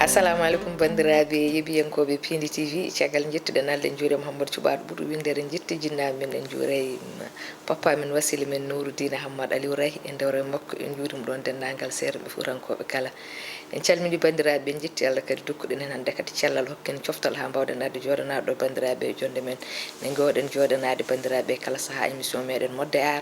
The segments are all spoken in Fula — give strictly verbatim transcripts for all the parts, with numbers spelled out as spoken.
Assalamu aleykum, banndiraaɓe yeeɓiyankooɓe Piindi T V. Caggal njettuɗen Allah, en njuuriima Hammadu Cuɓaaɗo ɓurɗo winndere njetti jinnaaɓe men, en njuuray papa men, wasila men Nuuru Diina Hammad Aliou Rahi e dewre makko, en njuuriima ɗoon denndaangal seerɓe fuutankooɓe kala. En calmini banndiraaɓe, en njetti Allah kadi dokkuɗen en hannde kadi cellal, hokken coftal haa mbaawɗen arde jooɗanaade ɗo banndiraaɓe e jonde men. Ne ngoowɗen jooɗanaade banndiraaɓe kala sahaa émission meɗen Modde Aar.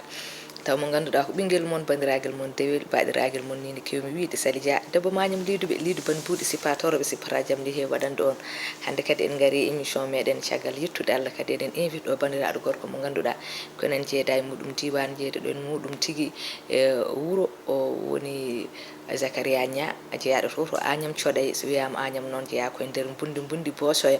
Taw mo ngannduɗaa ko ɓinngel mon, banndiraagal mon dewel, baaɗiraagal mon ni no keewmi wiyde Sali Dia, debbo maañam leyduɓe, leydi ban buuɗi, sippaa toroɓe, sippata jam ndi heewi waɗande on. Hannde kadi en ngari émission meɗen caggal yettude Allah kadi eɗen invite ɗo banndiraaɗo gorko mo ngannduɗaa ko enen jeeyda e muɗum diiwaan, jeeyda ɗo e muɗum tigi e wuro. O woni Zakaria Niang, jeyaaɗo to, to Agnam Coɗay. So wiyaama Agnam noon, jeyaa ko e nder Mbundi, Mbundi Boosoya.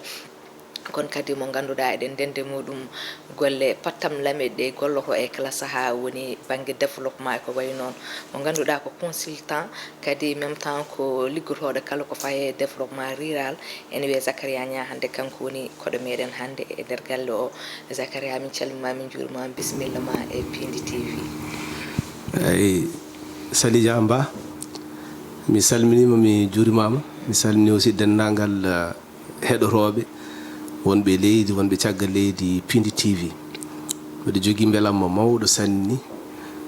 Kono kadi mo ngannduɗaa eɗen ndenndi muɗum golle pattam lame ɗe golloto e kala sahaa, woni bannge développement e ko wayi noon. Mo ngannduɗaa ko consultant, kadi même temps ko liggotooɗo kala ko faye développement rural. Ene wiyee Zakaria Niang, hannde kanko woni koɗo meɗen hannde e nder galle o. Zakaria, min calmima, min njuurima, bisimilla ma e Piindi T V. Eyi, Sali Dia Ba, mi salminiima, mi juurimaama. Mi salmini aussi denndaangal, eh, heɗotooɓe wonɓe leydi, wonɓe caggal leydi Piindi T V. Mbeɗa jogii mbelamma mawɗo sanne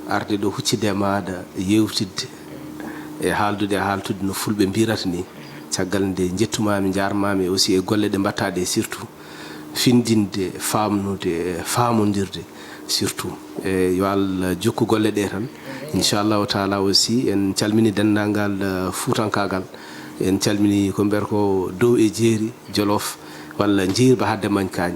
arde ɗo huccitde e maaɗa, yeewtidde e haaldude e haaltude no fulɓe mbirata ni. Caggal nde njettumaami, njaarmaami aussi e golle ɗe mbaɗtaa ɗe, surtout findinde, faamnude, faamondirde surtout. E yo Allah jokku golle ɗe tan. Inchallahu taala aussi en calmini denndaangal, eh, fuutankaagal. En calmini ko mbiyata ko dow e jeeri, Jolof, walla Jiirba hadde Mañkaañ.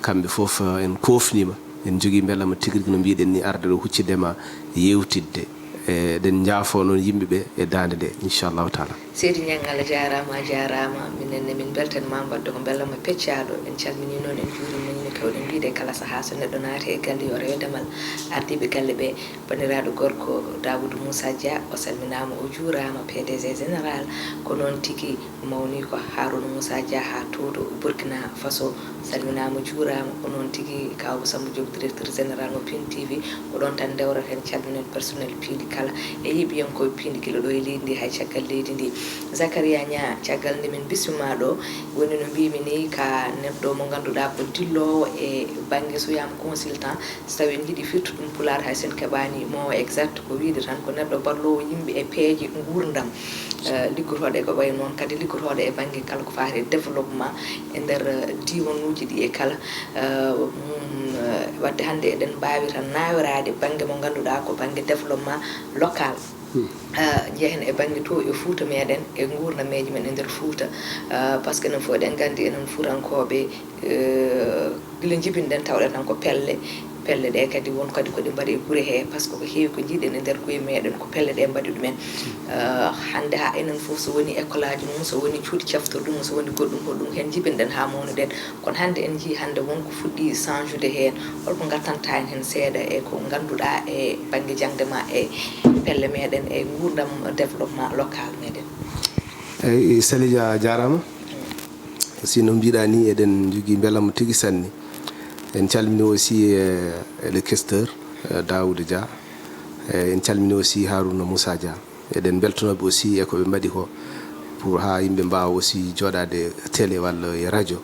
Kamɓe fof, eh, en koofniima. En njogii mbelamma tigi rigi no mbiɗen ni arde ɗo huccitde ma, yeewtidde. E eɗen njaafoo noon yimɓe ɓe e daande nde, inchallahu taala. Seydi Ñaŋ, Allah jaaraama, a jaaraama. Minen ne min mbeltanima mbaɗde ko mbelamma peccaaɗo. En calminii noon, en njuuriima ni no keewɗen wiyde kala sahaa so neɗɗo naati e galle yo rewe damal ardiiɓe galle ɓe. Banndiraaɗo gorko Daawuda Muusa Dia, o salminaama, o juuraama, P D G général. Ko noon tigi mawni ko Harouna Moussa Dia haa to, to Burkina Faso, salminaama, juuraama. Ko noon tigi kaaw Samba Diop, directeur général mo Piindi T V, ko ɗoon tan ndewraten, calminen personnel Piindi kala e yeeɓiyankooɓe Piindi gila ɗo e leydi ndi hay caggal leydi ndi. Zakaria Niang, caggal nde min bismimaa ɗo, woni no mbiimi ni, ka neɗɗo mo ngannduɗaa ko dilloowo e bannge, so wiyaama consultant, so tawii en njiɗi firtude ɗum pulaar, hay so en keɓaani mot exact, ko wiyde tan ko neɗɗo balloowo yimɓe e peeje nguurndam, eh, liggotooɗo e ko wayi noon, kadi liggotooɗo e bannge kala ko faati e développement e nder, eh, diiwanuuji ɗi e kala, eh, mum, eh, waɗde hannde eɗen mbaawi tan naawiraade bannge mo ngannduɗaa ko bannge développement local. Eh, njehen e bannge to e Fuuta meɗen, e nguurnameeji men e nder Fuuta, eh, par ce que enen fof eɗen nganndi, enen Fuutankooɓe, eh, gila njibinɗen tawɗen tan ko pelle, pelle ɗe kadi won kadi ko ɗe mbaɗe e gure he, par ce que ko heewi ko njiiɗen e nder koye meɗen ko pelle ɗe mbaɗi ɗumen. Eh, hannde haa enen fof so woni école aji mum, so woni cuuɗi caftorɗi mum, so woni goɗɗum goɗɗum, heen njibinɗen haa mawnuɗen. Kono hannde en njii hannde won ko fuɗɗi change-ude heen. Holko ngattantaa en heen seeɗa e ko ngannduɗaa e bannge jaŋde ma e pelle meɗen e nguurndam développement local meɗen? Eyi, Sali Dia, a jaaraama. Si no mbiɗa ni, eɗen njogii mbelamma tigi sanne. En calmini aussi, eh, le questeur, eh, Daouda Dia. Eh, en calmini aussi Harouna Moussa Dia. Eɗen mbeltanooɓe aussi e ko ɓe mbaɗi ko, pour haa yimɓe mbaawa aussi jooɗaade télé walla e radio,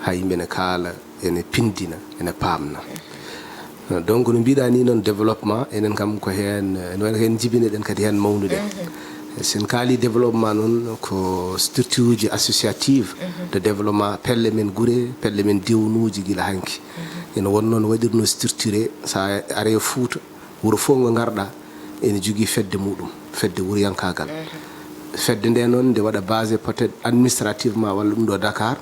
haa yimɓe ne kaala, ene pindina, ene paamna. Donc, no mbiɗa ni noon, développement, enen kam ko heen, ene waɗi heen njibine ɗen kadi heen mawnude. Mhm. Sen kaali développement noon, ko structure uji associative, mhm, de développement, pelle men gure, pelle men diwnuuji gila hanki. Mhm. Ene won noon waɗirno structuré, sa are Fuuta, wuro fof ngo ngarɗa, ene jogii fedde muɗum, fedde wuriyankaagal. Mhm. Fedde nde noon, nde waɗa basé peut-être administrativement walla ɗum ɗo Dakar,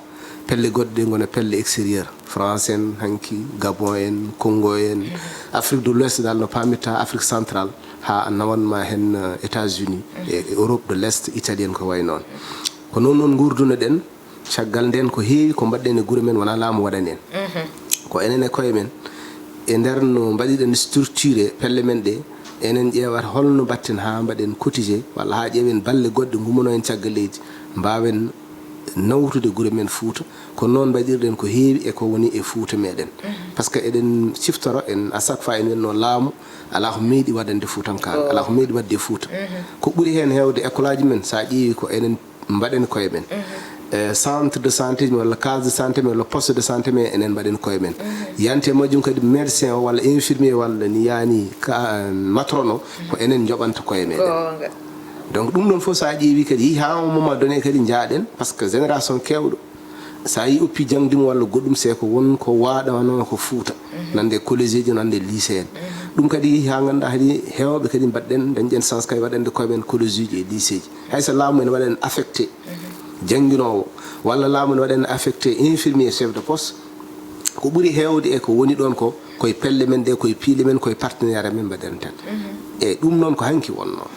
pelle goɗɗe ɗe ngona pelle extérieur, France en hanki, Gabon en, Congo en, mhm, Afrique de l'Ouest dal no paamirta, Afrique centrale, haa nawanma heen, euh, États-Unis, mhm, e, e Europe de l'Est, Italie en ko wayi noon. Ko noon noon nguurduno ɗen, caggal nden ko heewi ko mbaɗɗen e gure men, wonaa laamu waɗani en. Mhm. Ko enen e koye men, e nder no mbaɗiɗen structuré pelle men ɗe, enen ƴeewata holno mbaɗten haa mbaɗen cotisé, walla haa ƴeewen balle goɗɗe ngummono en caggal leydi, mbaawen nawtude gure men Fuuta. Ko noon mbaɗirɗen ko heewi e ko woni e Fuuta meɗen. Mhm. Par ce que eɗen ciftoro en, à chaque fois en wenno laamu, alaa ko meeɗi waɗande Fuutankaaɓe, alaa ko meeɗi waɗde e Fuuta. Mhm. Ko ɓuri heen heewde école aji men, so a ƴeewi ko enen mbaɗen koye men. Eh, centre de santé men walla case de santé men walla poste de santé men, enen mbaɗen koye men. Yante majjum kadi, médecin o walla infirmier walla ni yaani ka, matrone o, ko enen njoɓanta koye meɗen. Donc ɗum ɗon fof, so a ƴeewi kadi, yehi haa un moment donné kadi, njaaɗen, parce que génération kewɗo, so a yi oppi jangdi mo walla goɗɗum, c'est ko won ko waaɗano ko Fuuta, nande collège ji, nande lycée en. Ɗum kadi yehi haa ngannduɗaa kadi heewɓe kadi mbaɗɗen, dañɗen chance kadi waɗande koye men collège uji e lycée ji. Hay so laamu en waɗen affecté jannginoowo, walla laamu en waɗen affecté infirmier chef de poste, ko ɓuri heewde e ko woni ɗon ko, koye pelle men ɗe, koye piile men, koye partenariat men mbaɗirten. E ɗum noon ko hanki wonnoo.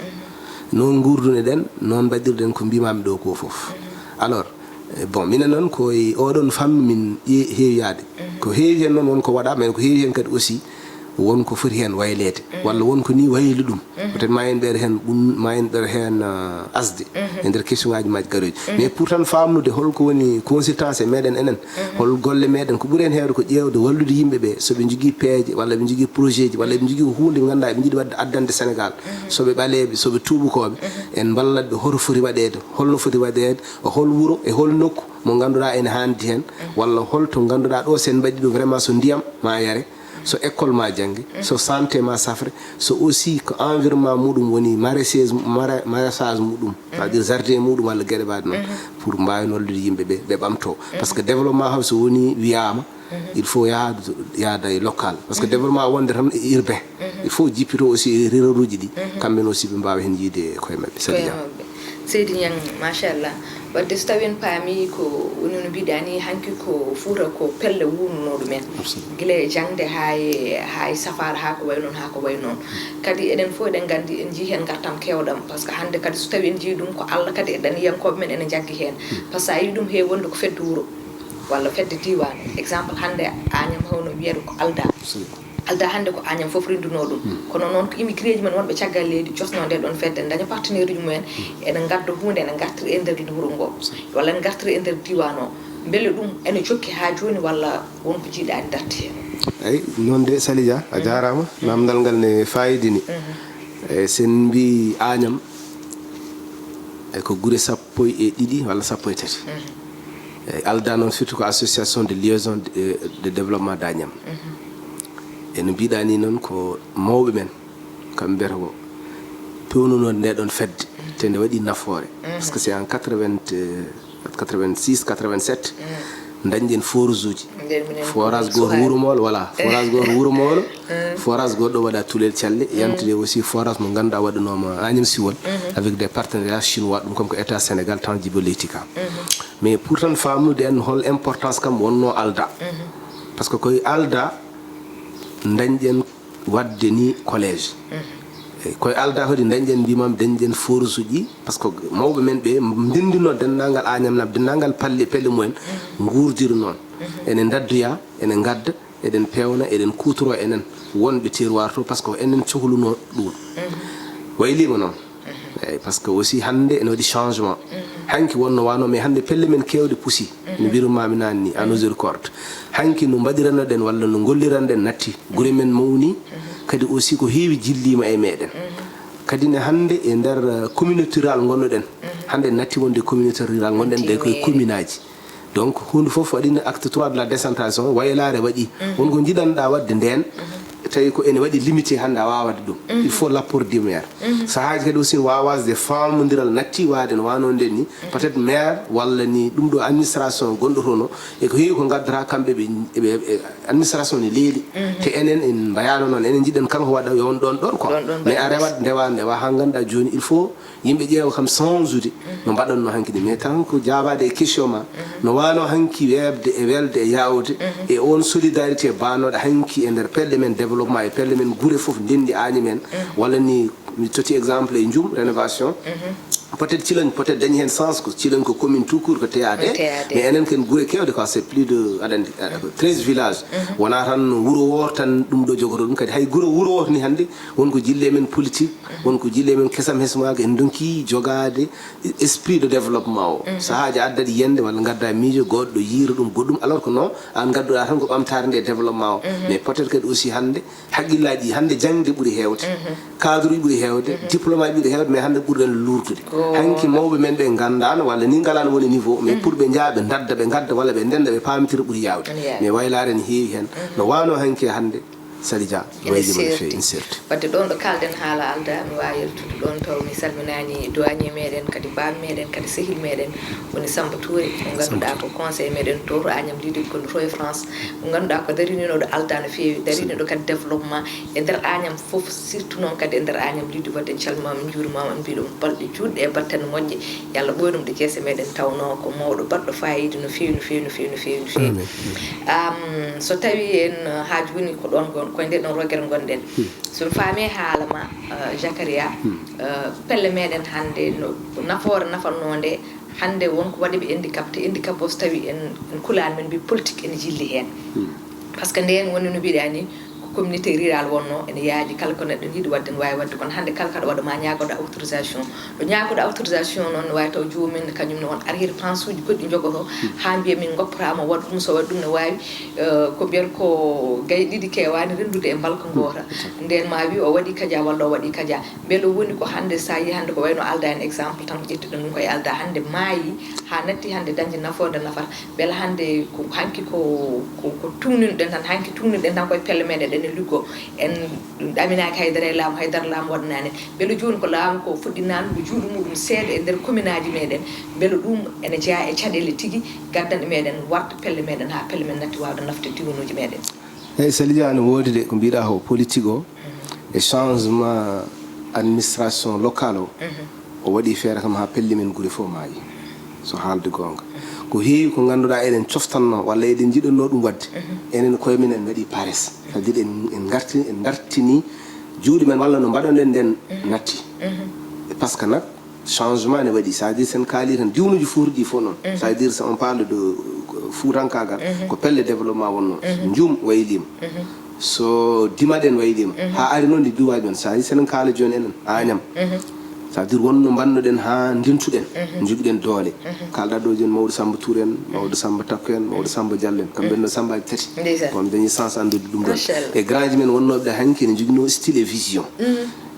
Noon nguurduno-ɗen, noon mbaɗirɗen ko mbiimaami ɗo ko fof. Alors, eh, bon, minen noon ko e oɗon fannu min ƴe-, heewi yahde. Ko heewi heen noon won ko waɗaa, mais ko heewi heen kadi aussi won ko foti heen wayleede. Walla won ko nii wayli ɗum. Peut-être ma en ɓeer heen ɓun-, ma en ɓeer heen, ah, asde e nder question ngaji majji garooji. Mais pour tan faamnude hol ko woni consultance e meɗen enen, hol golle meɗen, ko ɓuri heen heewde ko ƴeewde wallude yimɓe ɓe, so ɓe njogii peeje, walla ɓe njogii projet ji, walla ɓe njogii ko huunde ɓe ngannduɗaa ɓe njiɗi waɗde addande Sénégal. So ɓe ɓaleeɓe, so ɓe tuubakooɓe, en mballat ɓe hoto foti waɗeede, holno foti waɗeede, e hol wuro, e hol nokku mo ngannduɗaa ene haandi heen, walla hol to ngannduɗaa ɗo, so en mbaɗi ɗum vraiment, so ndiyam ma yare, so école ma jannge, so santé ma safre, so aussi ko environnement muɗum woni maraîchage, mara-, maraîchage muɗum, c'est-à-dire jardin muɗum walla geɗe mbaɗe noon, pour mbaawen wallude yimɓe ɓe, ɓe ɓamto. Parce que développement kam so woni wiyaama, il faut yaha, yaada e local. Parce que développement wonde tan e urbain, il faut jippito aussi e rurauji ɗi, kamɓe aussi ɓe mbaawa heen yiide e koye maɓɓe. Seydi Ñaŋ. Seydi Ñaŋ, machallah. Wadde so tawi en paami ko woni no mbiɗa ni, hanki ko Fuuta ko pelle wuurnuno ɗumen. Gila e jaŋde haa e, haa e safaara, haa ko way noon, haa ko way noon. Kadi eɗen fof eɗen nganndi, en njii heen ngartam keewɗam. Parce que hannde kadi so tawi en njii ɗum ko Allah kadi e ɗaniyankooɓe men ene njaggi heen. Parce que a yii ɗum heewi wonde ko fedde wuro walla fedde diiwaan. Exemple hannde Añam hono wiyata ko Alda. Alda hannde ko Añam fof renndunoo ɗum. Kono noon ko immigré ji men wonɓe caggal leydi jotnoo nde ɗon fedde, daña partenaire uji mumen, ene ngadda huunde, ene ngartira e nder wuro ngo, walla ene ngartira e nder diiwaan o. Mbele ɗum ene jokki haa jooni walla won ko jiiɗaani darti heen? Eyi, noon de, Salidia, a jaaraama. Naamndal ngal ne faayidini. Eyi, so en mbii Añam, e ko gure sappo e ɗiɗi walla sappo e tati. Eyi, Alda noon surtout ko association de liaison de, de développement d'Agnam. E no mbiɗa ni noon ko mawɓe men, kamɓe mbiyata ko pewnuno nde ɗon fedde, te nde waɗi nafoore. Parce que c'est en quatre-vingts, euh, quatre-vingt-six, quatre-vingt-sept, dañɗen forage uji. Forage goto Wuro Moolo, voilà. Forage goto Wuro Moolo. Forage goɗɗo waɗa Tulel Calle, yantude aussi forage mo ngannduɗaa waɗanooma Agnam Siwol, avec des partenariats chinois, ɗum kam ko État Sénégal, Tangible Leyti Ka. Mais pour tan faamnude en hol importance kam wonnoo Alda. Parce que koye Alda dañɗen waɗde ni collège. Eyi, koye Alda kadi dañɗen, mbimam, dañɗen forage uji, parce que mawɓe men ɓe ndenndino denndaangal Agnam naaɓe, denndaangal palle, pelle mumen, nguurdiri noon. Ene ndaddoya, ene ngadda, eɗen peewna, eɗen kuutoroo enen wonɓe terroir to, parce que enen cohlunoo ɗum. Wayliima noon. Eyi, parce que aussi hannde ene waɗi changement. Hanki wonno wano, mais hannde pelle men keewɗe pusi. No mbirumami naanni, à nos records. Hanki no mbaɗiranoɗen walla no ngolliranɗen natti. Gure men mawni, kadi aussi ko heewi jilliima e meɗen. Kadi ne hannde e nder, eh, communauté rurale ngonnoɗen. Hannde natti wonde communauté rurale ngonɗen nde koye commune aji. Donc, huunde fof waɗino acte trois de la décentralisation, waylaare waɗi. Won ko njiɗanɗaa waɗde ndeen, tawi ko ene waɗi limité, hannde a waawat ɗum. Il faut l'apport du maire. Sahaaji kadi aussi, waawasde faamondiral natti waade no wano nden ni. Peut-être maire walla ni ɗum ɗo administration gonɗo toon o, e ko heewi ko ngaddata kamɓe ɓe, ɓe, ɓe administration ne leeli. Te enen en mbayano noon, enen njiɗen kala ko waɗa yo won ɗon ɗon quoi. Mais a rewat ndewa, ndewa haa ngannduɗaa jooni il faut yimɓe ƴeewa kam change-ude no mbaɗatno hanki ni. Mais tan ko jaabaade e question ma, no wano hanki weeɓde e welde e yaawde e on solidarité baanoɗo hanki e nder pelle men développement e pelle men gure fof ndenndi Agnam en, walla ni mi totti exemple e Njum rénovation. Peut-être Cilañ peut-être dañi heen sens, ko Cilañ ko commune tout court ko T A D, mais enen ken gure kewɗe quoi, c'est plus de, aɗa anndi, euh, treize villages. Wona tan wuro wooto tan ɗum ɗo jogoto ɗum, kadi hay gure wuro wooto ni hannde won ko jilli men politique, won ko jilli men kesam hesmaaga, en ndonki jogaade esprit de développement o. Sahaaji addat yiyannde walla ngadda miijo goɗɗo yiira ɗum goɗɗum, alors que non, aan ngadduɗaa tan ko ɓamtaare nde développement o. Mais peut-être kadi aussi hannde haqqillaaji ɗi hannde jaŋde ɓuri heewde, cadre uji ɓuri heewde, diplôme aji ɓuri heewde, mais hannde ɓurɗen luurdude. Hanki mawɓe men ɓe nganndaano walla ni ngalaano woni niveau, mais pour ɓe njaha ɓe ndadda, ɓe ngadda walla ɓe ndenda, ɓe paamitira ɓuri yaawde. Mais waylaare ne heewi heen. No waano hanki e hannde, Sali Dia, wayliima no feewi, ene serti. Wadde ɗoon ɗo kaalɗen haala aldaa, mi waawi yaltude ɗoon taw mi salminaani doyen meɗen, kadi baam meɗen, kadi sehil meɗen, woni Samba Touré, mo ngannduɗaa ko conseil meɗen to, to Agnam Lydie, ko to e France, mo ngannduɗaa ko darininooɗo aldaa no feewi, darininooɗo kadi développement e nder Agnam fof, surtout noon kadi e nder Agnam Lydie. Wadde en calminaama, en njuurimaama, en mbiɗo balɗe juutɗe e battane moƴƴe, yo Allah ɓooy ɗum ɗo jeese meɗen, tawnoo ko mawɗo baɗɗo faayiida no feewi, no feewi, no feewi, no feewi, no feewi. Amin. Am, so tawii en, uh, haa jooni ko ɗoon ngon-, ko e ndee ɗoon rogere ngonɗen. So mi faamii haala ma, uh, Zakaria, uh, pelle meɗen hannde no nafoore nafannoo nde, hannde won ko waɗi ɓe handicapé, handicap o so tawii en, en kulaani, men mbiya politique ene jilli heen. Par ce que ndeen woni no mbiɗaa ni, ko communauté rural wonnoo, ene yaaji kala ko neɗɗo yiɗi waɗde, ene waawi waɗde. Kono hannde kala kaɗa waɗa ma ñaagoɗaa autorisation. Ɗo ñaagoɗaa autorisation noon, ne waawi taw joomum en kañum ne won arrière pensée uji goɗɗi njogotoo, haa mbiya min ngoppataa mo waɗa ɗum, so waɗi ɗum ne waawi, eh, ko mbiyata ko gaye ɗiɗi keewaani renndude e mbalka ngoota. Ndeen ma wi o waɗi kaja walla o waɗi kaja. Mbele woni ko hannde, so a yii hannde ko wayno aldaa en exemple tan, ko ƴettuɗen ɗum ko e aldaa, hannde maayi haa natti hannde dañde nafoore nde nafata. Mbele hannde ko hanki ko, ko, ko tuugninɗen tan, hanki tuugninɗen tan koye pelle meɗen, eɗen liggoo. En ɗaminaaki haydara e laamu, haydara laamu waɗanaani en. Mbele jooni ko laamu ko fuɗɗinaama, ko juuɗe muɗum seeɗa e nder kominaaji meɗen. Mbele ɗum ene jeyaa e caɗeele tigi gaddanɗe meɗen warta pelle meɗen haa pelle men natti waawde nafde diwnuuji meɗen. Eeyi, Sali Dia, no woodi de, ko mbiɗaa ko politique o, e changement administration locale o, o waɗi feere kam haa pelle men gure fof maayi, so haalde goonga. Ko heewi ko ngannduɗaa eɗen coftanno walla eɗen njiɗanno ɗum waɗde, enen koye men en mbaɗi pares. C'est-à-dire en, en ngarti-, en ngartini juuɗe men walla no mbaɗoɗen nden natti. Par ce que nak, changement ne waɗi, c'est-à-dire sen kaali tan diwnuji fuurɗi fof noon, c'est-à-dire si on parle de, euh, fuutankaagal, ko pelle développement wonnoo. Njum wayliima, so dimaɗen wayliima, haa ari noon ɗi duwaaji men, c'est-à-dire sen kaala jooni enen Agnam, c'est-à-dire wonno mbannoɗen haa ndentuɗen, njogiɗen doole. Kaalɗaa ɗo jooni mawɗo Samba Touré en, mawɗo Samba Takko en, mawɗo Samba Diallo en, kamɓe no Sambaaji tati. Ndeysan. Ko mi dañi chance anndude ɗum ɗon. Machallah. E grand ji men wonnooɓe ɗo hanki ne njoginoo style et vision.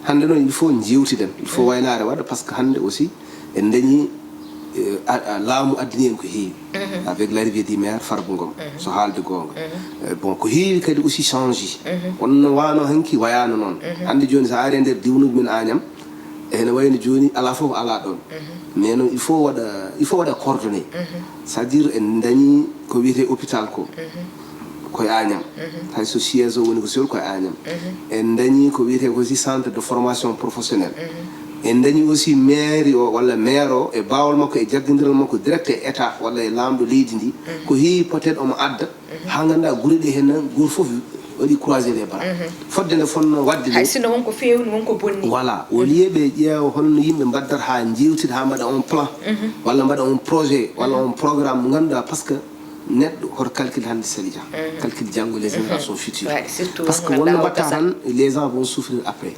Hannde noon, il faut njeewtiden, il faut waylaare waɗa, par ce que hannde aussi en dañi, eh, a, a, laamu addani en ko heewi. Avec l'arrivée du maire Farba Ngom, so haalde goonga. Eh, bon, ko heewi kadi aussi change. Wonno waano hanki wayaano noon. Hannde jooni so a ari e nder diwnuuji men Agnam, ene wayno jooni alaa fof ko alaa ɗoon. Mais noon, il faut waɗa, il faut waɗa coordonné. C'est-à-dire en dañi ko wiyetee hôpital ko. Koye Agnam. Hay so siège o woni ko Siol, koye Agnam. En dañi ko wiyetee ko aussi centre de formation professionnelle. En dañi aussi mairie o walla maire o e baawol makko e jaggondiral makko direct e état walla e laamɗo leydi ndi. Ko heewi peut-être omo adda haa ngannduɗaa gure ɗe heen gooto fof waɗi croiser les bras. Fodde nde fotnoo waɗde nde. Hay sinno won ko feewni, won ko bonni. Voilà, au lieu ɓe ƴeewa holno yimɓe mbaddata haa njeewtida haa mbaɗa on plan walla mbaɗa on projet walla on programme mo ngannduɗaa, par ce que neɗɗo hoto calcul hannde Sali Dia. Calcul janngo les générations futures. Ouais, surtout parce que wonno mbaɗta tan, les gens vont souffrir après.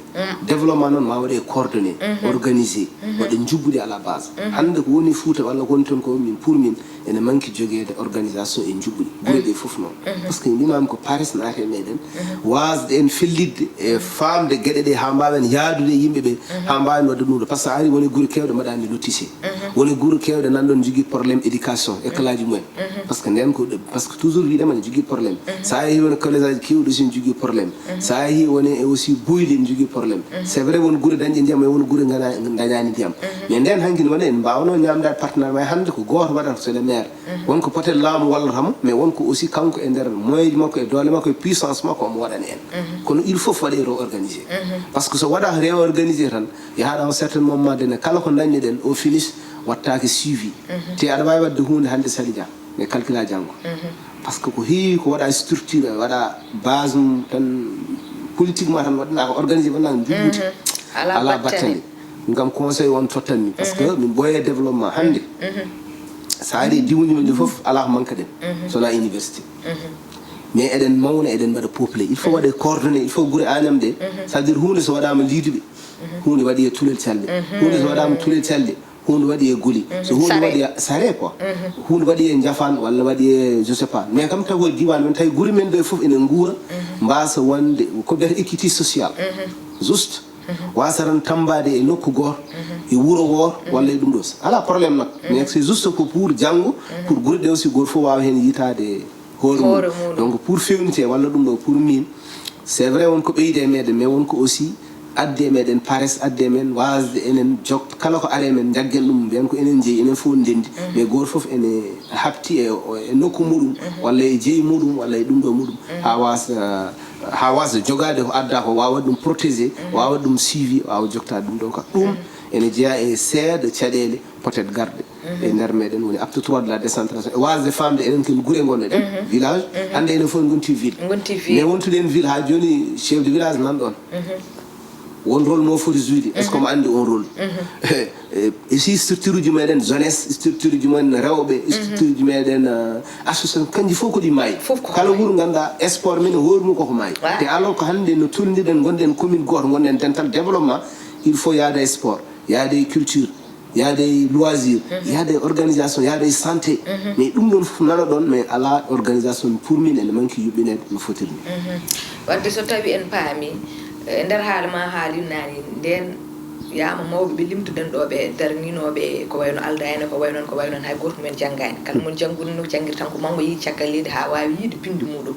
Développement noon ma waɗe coordonné, organisé, waɗa njuɓɓudi à la base. Hannde ko woni Fuuta walla ko woni toon ko min pour min ene manque jogeede organisation e njuɓɓudi. Gure ɗe fof noon. Parce que mbimaami ko pares naati e meɗen. Waasde en fellitde e faamde geɗe ɗe haa mbaawen yaadude e yimɓe ɓe, haa mbaawen waɗde ɗum ɗo. Par ce que a ari woni gure keewɗe mbaɗaani lotissé. Woni gure keewɗe nan ɗoon njogii problème éducation, école aji mumen. Par ce que ndeen ko, par ce que toujours wiɗema ne jogii problème. So a yehii won collège aji keewɗi aussi ne jogii problème. So a yehii won e aussi buyɗi ne jogii problème. C'est vrai won gure dañɗe ndiyam e won gure ngana-, dañaani ndiyam. Mais ndeen hanki ne waɗa en mbaawno ñaamdaade partenaire, mais hannde ko gooto waɗata, c'est le maire. Won ko peut-être laamu wallata mo, mais won ko aussi kanko e nder moyen ji makko e doole makko e puissance makko omo waɗani en. Kono il faut waɗe réorganiser. Par ce que so waɗa réorganiser tan, yahaɗa un certain moment donné, kala ko dañɗen au finish wattaake suivi. Te aɗa waawi waɗde huunde hannde Sali Dia, mais calcula janngo. Par ce que ko heewi ko waɗa structure, waɗa base mum tan, politiquement tan waɗanaaka, organisé waɗanaaka, njuɓɓudi. Alaa battane. Ngam conseil on tottanmi, par ce que min ɓooye développement hannde. So a ari diwuji men ɗi fof alaa ko manque ɗen, so wonaa université. Mais eɗen mawna, eɗen mbaɗa peuplé. Il faut waɗe coordonné, il faut gure Agnam ɗe. Ça veut dire huunde so waɗaama Lydie ɓe, huunde waɗi e Tulel Calle. Huunde so waɗaama Tulel Calle, huunde waɗi e Guli. So huunde waɗi e Sare quoi. Huunde waɗi e Njafaan walla waɗi e, je sais pas. Mais kam tawi ko diiwaan men, tawi gure men ɗe fof ene nguura, mbaasa wonde ko mbiyata équité sociale. Juste. Waasa tan tambaade e nokku gooto, e wuro wooto, walla e ɗum ɗo. Alaa problème nag. Mais c'est juste ko pour janngo, pour gure ɗe aussi gooto fof waawa heen yitaade hoore mum. Donc pour fewnite walla ɗum ɗo pour min, c'est vrai won ko ɓeyde e meɗen, mais won ko aussi adde e meɗen pares, adde e men waasde enen jok-, kala ko ari e men njaggen ɗum, mbiyen ko enen njeyi, enen fof ndenndi. Mais gooto fof ene hapti e, e nokku muɗum, walla e jeyi muɗum, walla e ɗum ɗo muɗum, haa waasa, haa waasa jogaade ko adda ko, waawa ɗum protéger, waawa ɗum suivi, waawa joktaade ɗum ɗo. Ka ɗum ene jeyaa e seeɗa caɗeele peut-être garɗe e nder meɗen, woni acte trois de la décentralisation. E waasde faamde enen ken gure ngonɗen, village, hannde enen fof en ngonti ville. Ngonti ville. Mais wontude en ville haa jooni, chef de village nan ɗon. Won rôle mo foti jouer, est-ce que omo anndi on rôle? E, e si structure uji meɗen, jeunesse, structure uji meɗen rewɓe, structure uji meɗen, euh, association, kanji fof ko ɗi maayi. Fof ko kala maayi. Wuro ngannduɗaa sport men e hoore mum koko maayi. Te alors ko hannde no tolniɗen, ngonɗen commune gooto, ngonɗen dental développement, il faut yaade e sport, yaade e culture, yaade e loisir, yaade e organisation, yaade e santé. Mais ɗum ɗon fof nana ɗon, mais alaa organisation pour min, ene manque yuɓɓineede no fotiri ni. Wadde so tawi en paami, e nder haala ma haali naani, nden yaama mawɓe ɓe limtuɗen ɗo, ɓe darninooɓe ko wayno Alda en, ko wayno, ko wayno hay gooto men janngaani. Kala mon janngude no janngirtan ko mango yiide caggal leydi haa waawi yiide binndi muɗum.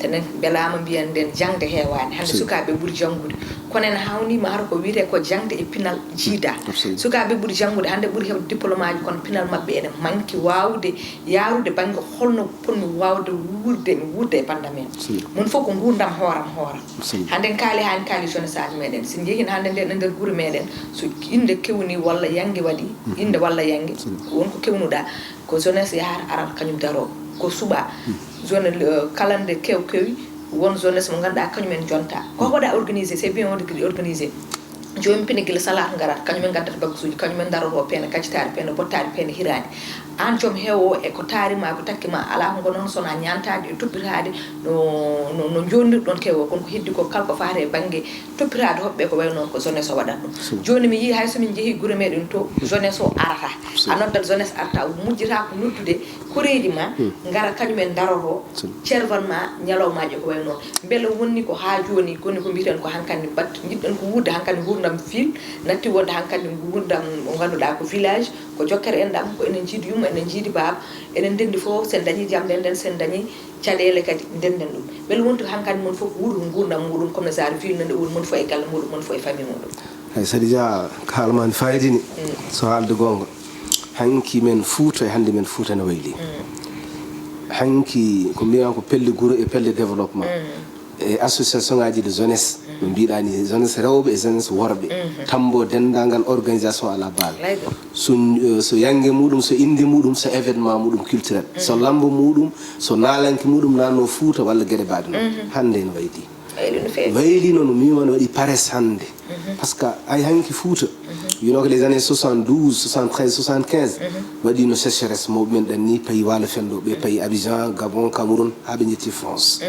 Tenen mbelaama mbiyan nden jaŋde heewaani. Hannde sukaaɓe ɓuri janngude. Kono en hawniima hara ko wiyetee ko jaŋde e pinal jiida. Sukaaɓe ɓuri janngude hannde ɓuri heɓde diplôme aji, kono pinal maɓɓe ene manki waawde yaarude bannge holno potmi waawde wuurde, mi wuurda e bannda men. Mon fof ko nguurndam hooram hooram. Hannde en kaali haa en kaali jeunesse aji meɗen. Si njehin hannde nden e nder gure meɗen, so innde kewni walla yannge waɗi, innde walla yannge, won ko kewnuɗaa, ko jeunesse yahata arata kañum daroo. Ko suɓaa. Jeune, euh, kala nde kew kewi, won jeunesse mo ngannduɗaa kañum en jonta. Ko waɗa organisé, c'est bien wonde kadi organisé. Joomum pine gila salaat ngarat, kañum en ngaddata bagasuuji, kañum en darotoo peene kacitaari, peene bottaari, peene hiraani. Aan joom heewo o e ko taari ma, ko takki ma, alaa ko ngonoo so wonaa ñaantaade e toppitaade no, no, no njoondirɗon kew o. Kono ko heddi ko kala ko faati e bannge toppitaade hoɓɓe ko wayi noon ko jeunesse o waɗata ɗum. Jooni mi yii hay so min njehii gure meɗen to, jeunesse o arata. A noddat jeunesse arta, mujjata ko noddude koreeji ma, ngara kañum en darotoo cerwal ma ñalawmaaji ko wayi noon. Mbele wonni ko haa jooni, koni ko mbiyeten ko hankandi bat-, njiɗɗen ko wuurde hankandi nguurndam ville, natti wonde hankandi nguurndam mo ngannduɗaa ko village, ko jokkere enɗam, ko enen njiidi yumma, enen njiidi baaba, enen ndenndi fof, sen dañii jam nden, nden sen dañii caɗeele kadi nden nden ɗum. Mbele wonti hankandi mon fof wuurdu nguurndam muɗum, comme no genre ville no nde woni mon fof e galle muɗum, mon fof e famille muɗum. Eyi, Sadija, ko haala ma ne fayidi ni. So haalde goonga, hanki men Fuuta e hannde men Fuuta ne wayli. Hanki ko mbiyan ko pelle gure e pelle développement. E association ngaji de jeunesse, no mbiɗa ni, jeunesse rewɓe e jeunesse worɓe. Tambo denndaangal organisation à la base. So, eh, so yannge muɗum, so innde muɗum, so événement muɗum culturel. So lambo muɗum, so naalanke muɗum nanno Fuuta walla geɗe baaɗe noon. Hannde ne wayli. Wayli no feewi. Wayli no, no mbiymi on, waɗi pares hannde. Parce que ay hanki Fuuta, wino ko les années soixante-douze, soixante-treize, soixante-quinze, waɗino sécheresse, mawɓe men ɗan ni payi Waalo Fenndo, ɓe payi Abidjan, Gabon, Cameroun, haa ɓe njetti France.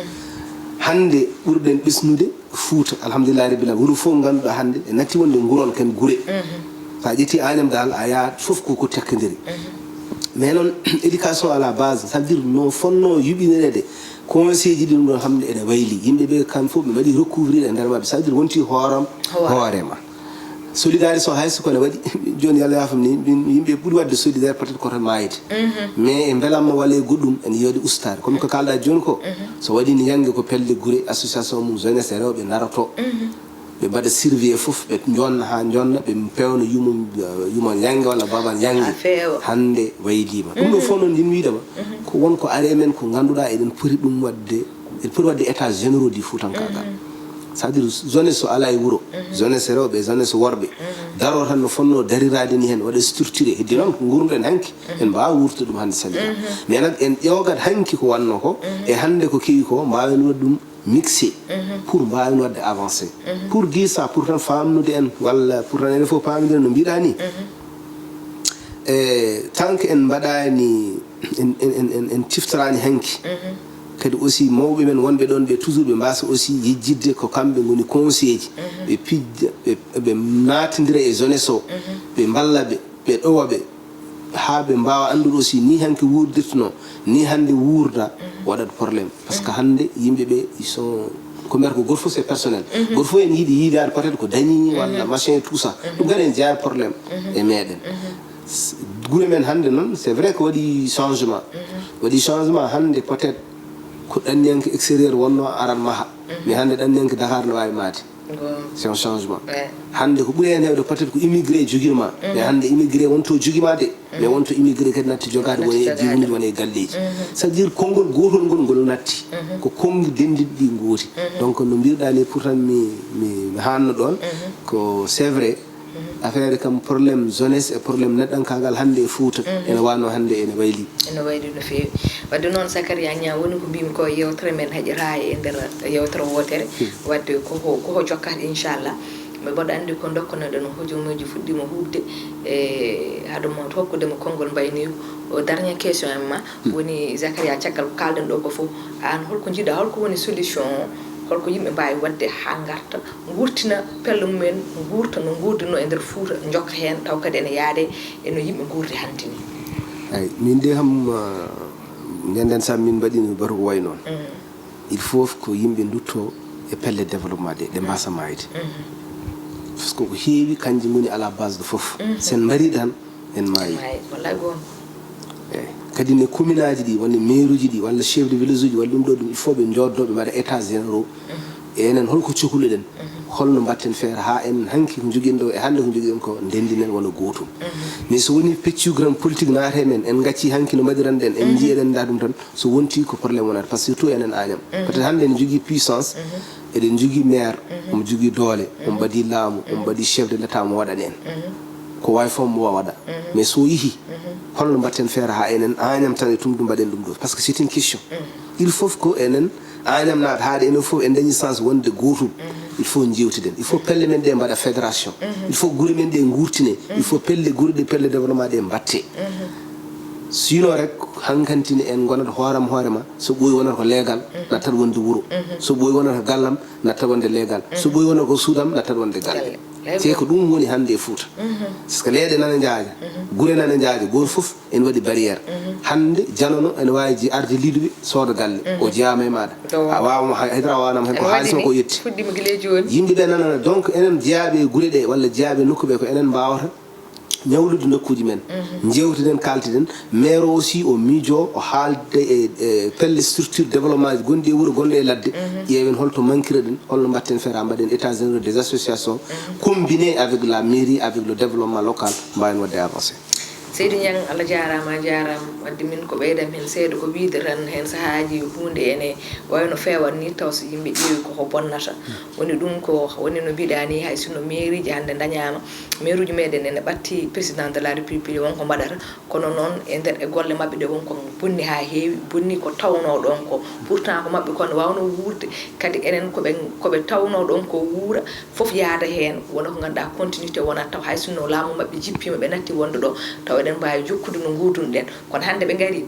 Hannde ɓurɗen ɓesnude Fuuta, alhamdulillahi rabbil alamin, wuro fof ngannduɗaa hannde e natti wonde nguron ken gure. Sa ƴetti Agnam dal, a yahat fof ko, ko tekkandiri. Mais noon, éducation à la base, ça veut dire no fonno yuɓɓineede, conseil ji ɗum ɗon hannde ene wayli. Yimɓe ɓe kam fof ɓe mbaɗi recouvrir e nder maɓɓe. Ça veut dire wonti hooram hoore ma. Solidarité so hay so ko ne waɗi, jooni Yalla yaafam ni, min yimɓe ɓuri waɗde solidaire peut-être ko to maayde. Mais e mbelamma walla e goɗɗum ene yiyoɗe ustaare. Comme ko kalɗa jooni ko, so waɗi ni yannge ko pelle gure, association mum jeunesse e rewɓe daroto. Ɓe mbaɗa surveiller fof, ɓe jonna haa jonna, ɓe pewna yumum, yumam yannge walla babam yannge. Hannde waylima. Ɗum ɗo fof noon, ndin wiidema, ko won ko ari e men ko ngannduɗaa eɗen poti ɗum waɗde, eɗen poti waɗde état généraux du Fuutankaagal. Ça veut dire, jeunesse so alaa e wuro, jeunesse rewɓe, jeunesse worɓe, daroo tan no fonnoo dariraade ni heen, waɗa structuré. Heddi noon ko nguurnuɗen hanki, en mbaawa wuurtude ɗum hannde sali. Mais nak en ƴoogat hanki ko wannoo ko, e hannde ko kewi ko, mbaawen waɗ ɗum mixé pour mbaawen waɗde avancé. Pour dire ça, pour tan faamnude en, walla pour tan enen fof paamiden no mbiɗa ni. E tant que en mbaɗaani, en, en, en, en, en ciftoraani hanki. Kadi aussi mawɓe men wonɓe ɗon ɓe toujours ɓe mbasa aussi yejjidde ko kamɓe ngoni conseiller ji. Ɓe pijja, ɓe, ɓe naatindira e jeunesse o, ɓe mballa ɓe, ɓe ɗowa ɓe. Haa ɓe mbaawa anndude aussi ni hanki wuurdirtno, ni hannde wuurda, waɗat problème. Parce que hannde yimɓe ɓe, ils sont, Ko mbiyata ko gooto fof c'est personnel. Gooto fof ene yiɗi yiidaade peut-être ko dañi walla machin et tout ça. Ɗum kadi ene jeyaa e problème e meɗen. S- gure men hannde noon, c'est vrai ko waɗi changement. Waɗi changement hannde peut-être ko ɗanniyanke extérieur wonno aran maha. Mais hannde ɗanniyanke Dakar ne waawi maade. C'est un changement. Hannde ko ɓuri heen heewde peut-être ko immigré jogiima. Mais hannde immigré wonto jogiima de. Mais wonto immigré kadi natti jogaade woni e diwnude woni e galleeji. Ça veut dire konngol gootol ngol ngol natti. Ko konngi denndinɗi ɗi ngooti. Donc no mbiruɗaa ni pourtant mi mi mi haanno ɗoon. Ko c'est vrai. Affaire kam problème jeunesse e problème neɗɗankaagal hannde e Fuuta ene wano hannde ene wayli. Ene wayli no feewi. Wadde noon Sakaria Ñaa woni ko mbimi ko yewtere men heƴata e nder yewtere wootere. Wadde ko ko ko jokkata inchallah. Mbe mboɗo anndi ko dokkonoɗen hojomooji fuɗɗiima huuɓde e haɗa mo hokkude mo konngol mbayniigu. O dernière question en ma woni Zakaria caggal ko kaalɗen ɗo ko fof aan holko njiɗa holko woni solution o holko yimɓe mbaawi waɗde haa ngarta nguurtina pelle mumen nguurta no nguurduno e nder Fuuta njokka heen taw kadi ene yaade e no yimɓe nguurdi hannde ni. Eyi min de kam ndenden saam min mbaɗino batu ko wayi noon. Il faut ko yimɓe ndutto e pelle développement ɗe ɗe mbasa maayde. Parce que ko heewi kanji ngoni à la base de fof. Sen mbari ɗan en maayi. Wallay goonga. Eyi kadi ne commune aji ɗi walla maire uji ɗi walla chef de village uji walla ɗum ɗo ɗum il faut ɓe joddo ɓe mbaɗa état généraux. Enen holko cohluɗen? Holno mbatten feere haa en hanki ko jogiɗen ɗo e hannde ko jogiɗen ko ndenndinen wona gootum? Mais so woni peccu grand politique naate men en ngacci hanki no mbaɗiranɗen en njiyeɗen nda ɗum tan. So wonti ko problème wonata parce que surtout enen añam peut-être hannde en jogii puissance. Eɗen jogii maire omo jogii doole omo mbaɗi laamu omo mbaɗi chef de l'état mo waɗan en ko wawi fof mo waɗa. Mais so yehi holno mbatten feere ha enen añam tan e tumdu mbaɗen ɗum ɗo parce que c'est une question. Il faut ko enen añam naata haade enen fof en dañi sens wonde gootum. Il faut jewtiden il faut pelle men ɗe mbaɗa fédération. Il faut gure men ɗe gurtine. Il faut pelle gure ɗe pelle développement ɗe mbatte. Sinon rek hankantini en gonat hooram hoorema so ɓooyi wonata ko leegal nattat wonde wuro. So ɓooyi wonata ko gallam nattat wonde leegal. So ɓooyi wonata ko suudam nattat wonde galle. Te ko ɗum woni hannde e Fuuta. Parce que leeɗe nana njaaja gure nana njaaja gooto fof ene waɗi barrière. Hannde janono ene waawi arde liɗuɓe sooda galle o jeyaama e maaɗa a waawama haydara a wawanama hen ko haalis ma ko yetti. Yimɓe ɓe nanana donc enen jeyaaɓe e gure ɗe walla jeyaaɓe e nokku ɓe ko enen mbaawata ñawlude nokkuuji men. Njewtiden kaaltiden maire o aussi o miijo o haalde e e pelle structure développement ji gonɗi e wuro gonɗo e ladde. Ƴeewen holto mankiraɗen holno mbatten feere ha mbaɗen état généraux des associations combiné avec la mairie avec le développement local mbawen wadde avancé. Seydi Ñang Allah jaaraama a jaaraama wadde min ko ɓeydam heen seeɗa ko wiide tan heen sahaaji huunde ene wayno feewat ni taw so yimɓe ƴeewi koko bonnata. Woni ɗum ko woni no mbiɗa ni hay sinno mairie ji hannde dañaama. Maire uji meɗen ene ɓatti président de la république wonko mbaɗata kono noon e nder e golle maɓɓe ɗe wonko bonni haa heewi bonni ko tawno ɗon ko pourtant ko maɓɓe kon wawno wuurde. Kadi enen koɓe koɓe tawno ɗon ko wuura fof yaada heen wona ko ngannduɗaa continuité wonat taw hay sinno laamu maɓɓe jippiima ɓe natti wonde ɗo taw eɗen mbaawi jokkude no nguurdunɗen. Kono hannde ɓe ngari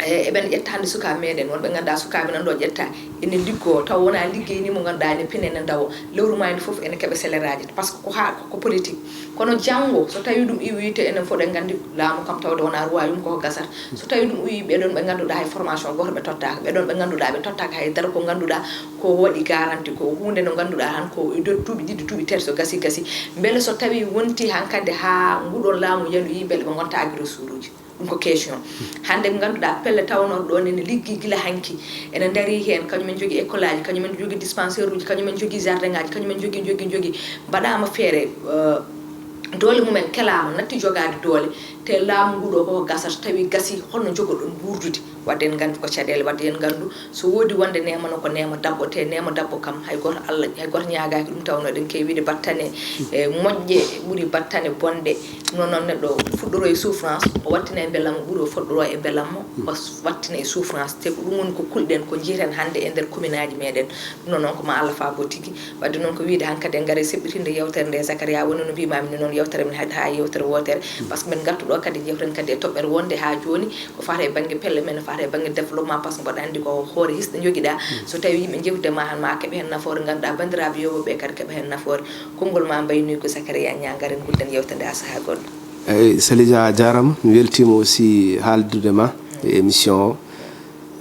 eɓen ƴetta hannde sukaaɓe meɗen wonɓe ngannduɗaa sukaaɓe nan ɗo ƴetta ene liggoo taw wona liggey ni mo ngannduɗaa ene pine ene dawo lewru ma ene fof ene keɓa seleraji par ce que ko haa ko politique. Kono janngo so tawi ɗum iwi te enen fof ɗen nganndi laamu kam tawde wona royaume koko gasata. So tawi ɗum iwi ɓeɗon ɓe ngannduɗaa hay formation goto ɓe tottaaka ɓeɗon ɓe ngannduɗaa ɓe tottaaka hay dara ko ngannduɗaa ko waɗi garanti ko huunde no ngannduɗaa tan ko e nder duuɓi ɗiɗi duuɓi tati so gasi gasi. Mbele so tawi wonti hankadi haa nguɗon laamu yanoyi mbele ɓe ngonta agressoruji? Ɗum ko question. Hannde ɓe ngannduɗaa pelle tawnoɗo ɗon ene liggi gila hanki ene ndari heen kañumen jogi école aji kañumen jogi dispensaire uji kañumen jogi jardin ngaji kañumen jogi jogi jogi mbaɗama feere. Doole mumen kelaama natti jogaade doole te laamu ngu ɗo koko gasata tawi gasi holno jogoɗon nguurdude? Wadde en nganndi ko caɗeele wadde en nganndu so woodi wonde neema no ko neema dabbo te neema dabbo kam hay gooto Allah hay gooto ñaagaaki ɗum tawno eɗen keewi wiide battane e moƴƴe ɓuri battane bonɗe. Ɗum noon neɗɗo fuɗɗoro e souffrance o wattina e mbelamma ɓuri o fuɗɗoro e mbelamma o wattina e souffrance te ko ɗum woni ko kulɗen ko njiyeten hannde e nder commune aji meɗen. Ɗum noon ko ma Allah faabo tigi. Wadde noon ko wiide hankadi en ngare seɓɓitinde yewtere nde Zakaria woni no mbimami ni noon yewtere men haɗi ha yewtere wotere par ce que min gartu ɗo kadi jewten kadi e toɓɓere wonde ha joni ko fata e banggue pelle men no fata e banggue développement par ce que mboɗo andi ko hoore hisɗo joguiɗa so tawi yimɓe jewtidema han ma keeɓa hen nafoore ganduɗa bandiraɓe yewɓeɓe kadi keeɓa hen nafoore. Konngol ma mbaynoyi ko Zakaria Niang garen gudden yewtere nde ha saaha goɗɗo. Eyyi Salija a jarama mi weltima aussi haaldude ma e émission o.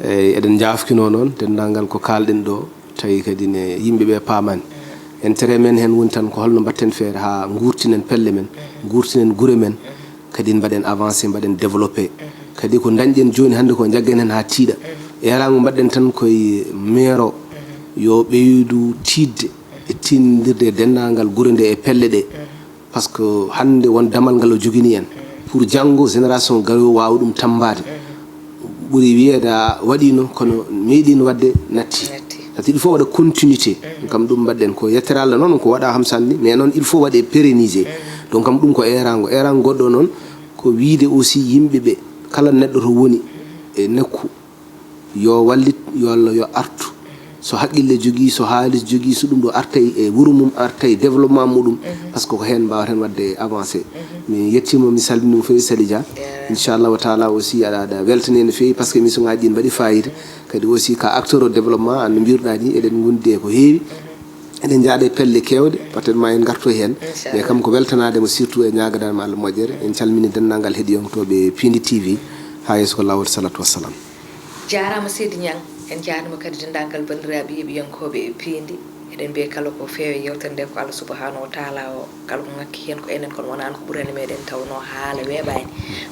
Eyyi eɗen jafkino noon denndangal ko kalɗen ɗo. tawi kadi ne yimɓe ɓe paamani. Intérêt men heen woni tan ko holno mbaɗten feere haa nguurtinen pelle men, nguurtinen gure men, kadi mbaɗen avancé, mbaɗen développé. Kadi ko dañɗen jooni hannde ko jaggen heen haa tiiɗa. Eeraango mbaɗɗen tan koye meero yo ɓeydu tiiɗde e tiiɗndirde e denndaangal gure nde e pelle ɗe. Par ce que hannde won damal ngal o jogini en. Pour janngo génération garowo waawa ɗum tammbaade. Ɓuri wiyeede a waɗiino, kono meeɗiino waɗde natti. Natti. Par ce que il faut waɗa continuité. Kam ɗum mbaɗɗen ko yettere Allah noon ko waɗa kam sanni, mais noon il faut waɗe pérenniser. Donc kam ɗum ko eeraango. Eeraango goɗɗo noon ko wiide aussi yimɓe ɓe, kala neɗɗo to woni e nokku, yo wallit, yo Allah yo artu. So haqqille jogii, so haalis jogii, so ɗum ɗo artay e wuro mum, artay développement muɗum, par ce que ko heen mbaawten waɗde avancé. Mi yettiima, mi salminiima fof, Sali Dia. Inchallahu taala aussi aɗa, aɗa weltani en no feewi, par ce que émission ngaji ɗi mbaɗi fayida. Kadi aussi ka acteur o développement, no mbiruɗaa ni, eɗen ngondi e ko heewi. Eɗen njaaɗe pelle keewɗe, peut-être ma en ngarto heen. Inchallah. Mais kam ko weltanaade mo surtout e ñaaganaade mo Allah moƴƴere. En calmini denndaangal heɗiyonkooɓe Piindi T V. Haa yeeso ko laawol, salatu wassalam. Jaaraama seydi Ñaŋ, en njaarniima kadi denndaangal banndiraaɓe heɗiyankooɓe e Piindi. Eɗen mbiya kala ko feewi yewtere nde ko Allah subhanahu wa taala o, kala ko ŋakki heen ko enen, kono wonaano ko ɓurani meɗen, tawnoo haala weeɓaani.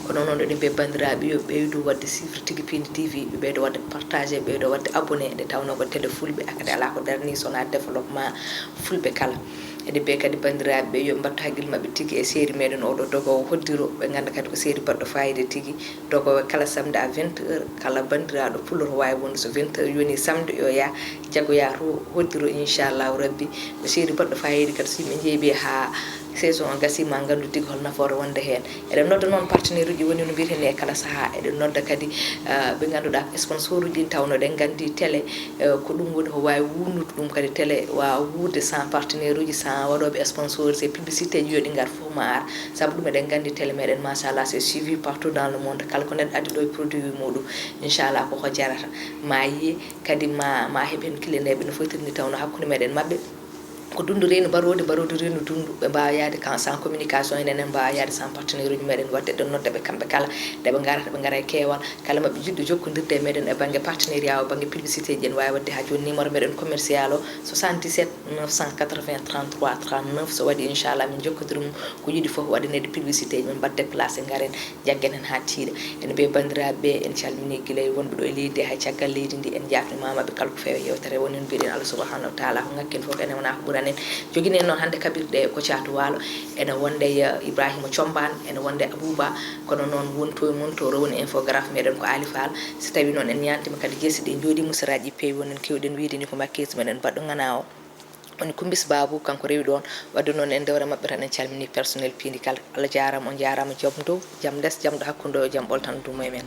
Kono noon eɗen mbiya banndiraaɓe yo ɓeydu waɗde suivre tigi Piindi T V, ɓe ɓeydo waɗde partagé, ɓeydo waɗde abonné, nde tawnoo ko télé fulɓe, kadi alaa ko darni so wonaa développement fulɓe kala. Eɗen mbiya kadi banndiraaɓe ɓe yo ɓe mbattu hakkille maɓɓe tigi e série meɗen oɗo Dogowo Hoddiro, ɓe ngannda kadi ko série baɗɗo fayida tigi. Dogowo kala samedi à vingt heures, kala banndiraaɗo pullo to waawi wonde so vingt heures yoni samedi yo yah jaggoya to Hoddiro, inchallahu rabbi. Ko série baɗɗo fayida kadi so yimɓe njeeɓi haa saison o gasi ma nganndu tigi hol nafoore wonde heen. Eɗen nodda noon partenaire uji woni no mbiyeten ni e kala sahaa. Eɗen nodda kadi, eh, ɓe ngannduɗaa ko sponsor uji ɗi tawnoo eɗen nganndi télé, eh, ko ɗum woni ko waawi wuurnude ɗum kadi télé waawa wuurde sans partenaire uji, sans waɗooɓe sponsorisé publicité ji yo ɗi ngar fof ma ar. Sabu ɗum eɗen nganndi télé meɗen machallah c'est suivi partout dans le monde. Kala ko neɗɗo addi ɗo e produit muɗum, inchallah koko jarata. Ma yiye kadi ma, ma heɓ heen client ɓe no fotiri ni tawnoo hakkunde meɗen maɓɓe. Ko dundu reenu barodi, barodi reenu dundu. Ɓe mbaawa yahde kan sans communication, enen en mbaawa yahde sans partenaire uji meɗen. Waɗde ɗon nodda ɓe kamɓe kala, nde ɓe ngarata, ɓe ngara e keewal. Kala maɓɓe jiɗɗo jokkondirde e meɗen e bannge partenariat o, bannge publicité ji, en waawi waɗde haa jooni numéro meɗen commercial o, soixante-dix-sept neuf cent quatre-vingts trente-trois trente-neuf. So waɗi, inchallah, min jokkondirii mum ko yiɗi fof waɗaneede publicité ji, min mbaɗa déplacé, ngaren. Jaggen heen haa tiiɗa. Ene mbiya banndiraaɓe ɓe, en calminii gila e wonɓe ɗo e leydi, hay caggal leydi ndi, en jaafnimaama ɓe kala ko feewi yewtere. Woni no mbiɗen, Allah subhanahu wa taala ko ŋakki en fof, ene wona ko ɓurani en. Jogini en noon hannde kaɓirɗe Kocatu Waalo, ene wonde, eh, Ibrahima Combaan, ene wonde Abouba, kono noon wonto e mon to rowni infographe meɗen ko Ali Fall. So tawii noon en ñaantiima kadi jeese ɗe njooɗii, musaraaji peewi, woni no keewɗen wiyde ni ko makkees meɗen mbaɗɗo ŋanaa o. Woni Kumbis Babu, kanko rewi ɗoon. Wadde noon en dewre maɓɓe tan, en calminii personnel Piindi kala. Allah jaaraama, on jaaraama, jam dow, jam les, jam ɗo hakkunde o, jam ɓoltan dumo e men.